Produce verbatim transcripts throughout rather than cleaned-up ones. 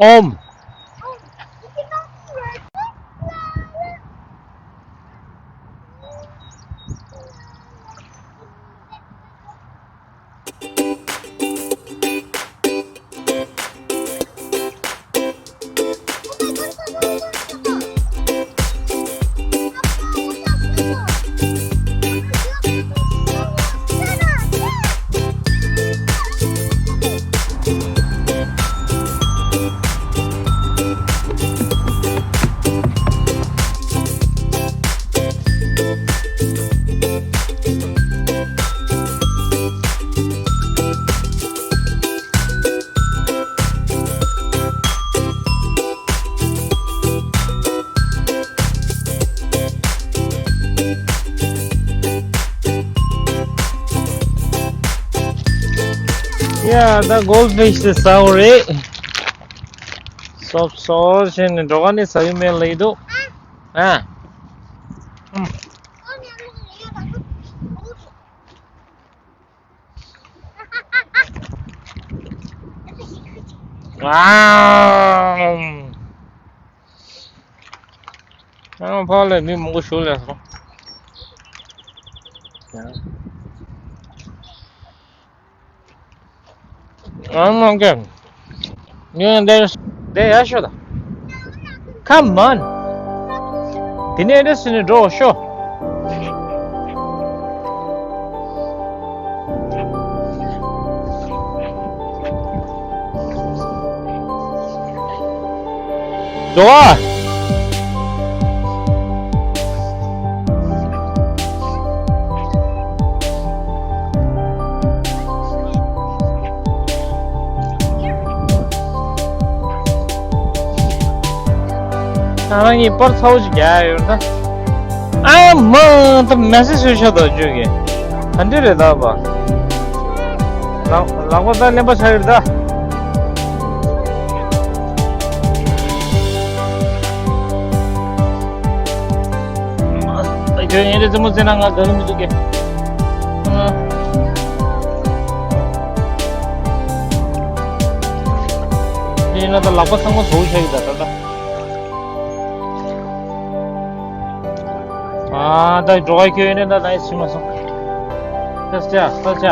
ཨོམ། ཡ། ད་གོལ་ཕིཤ་དེ་ཟ་བ་རེད། སོབ་སོབ་བྱས་ནས་འགྲོ་ག་ནས་ཟ་ཡུལ་མེད་ལ་ཡིན་འདུག་ཨ། ཨུམ། ཨ། ཨ། ཕར་ལ་མི་མང་པོ་ཞིག་སླེབས་སོང་། ཨ་མ་ཀེ། ངས་འདིར་འདིར་ཡར་ཤོག་དང་། Come on། དེ་ནས་འདི་ཟིན་ནས་འགྲོ་ཤོག་འགྲོ་ཨ། ང་རང་གཉིས་པར་ཚ་བོ་ཞིག་རྒྱག་ཡ་ཡོད་ད། ཨ་མ་ད་མེ་སེ་ཇི་ཤོད་ཤོད་དོ་བརྗོད་གི། ག་འདྲ་རེད་ད་བ། ལག་ལག་པ་ད་ལེན་པ་ཆགས་ཡོད་ད། ཨ། ཁྱོད་ཡིན་རེད་རྩེད་མོ་རྩེ་ན་ང་དགའ་གི་མི་འདུག་གི། ཨ། ཡིན་ན་ད་ལག་པ་ཚང་མ་ཟོག་ཆགས་ཡོད་ད་ད་ད། ཨ། ད་འགྲོ་ག་ཁྱོད་ཡིན་ན་ད་ད་ཡིན་ཕྱིན་མ་སོང་། ད་ཆ་ད་ཆ།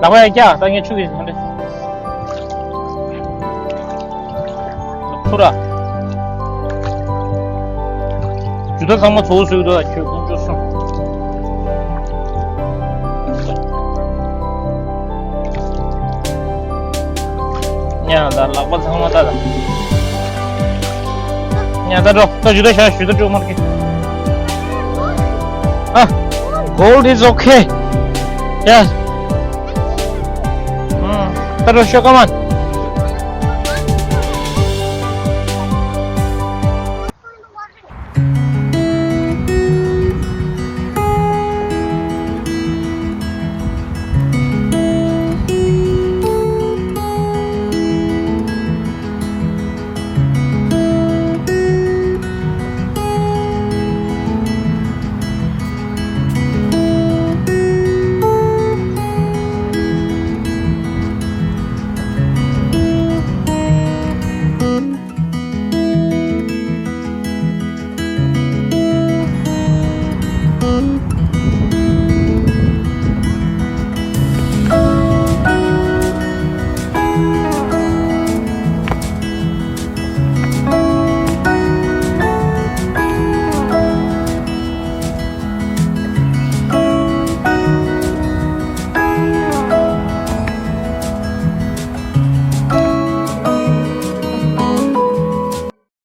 ལག་པ་ཡར་བཀྱག་ད་ངས་ཆུ་གི་ཧ་འདྲེ། ཁུ་ར། ཇུ་ད་ཚང་མ་ཚོགས་བཟོས་འདུག་ད་ཁྱོད་ཀུན་སྤྱོད་སོང་། ཉ་ད་ལག་པ་ཚང་མ་ད་ད། ཉ་ད་འགྲོ་ད་ཇུ་ད་ཤ་ཞུ་ད་འགྲོ་མར་གི། ཨ། Gold is okay. Yeah. ད་འགྲོ་ཤོག་come on.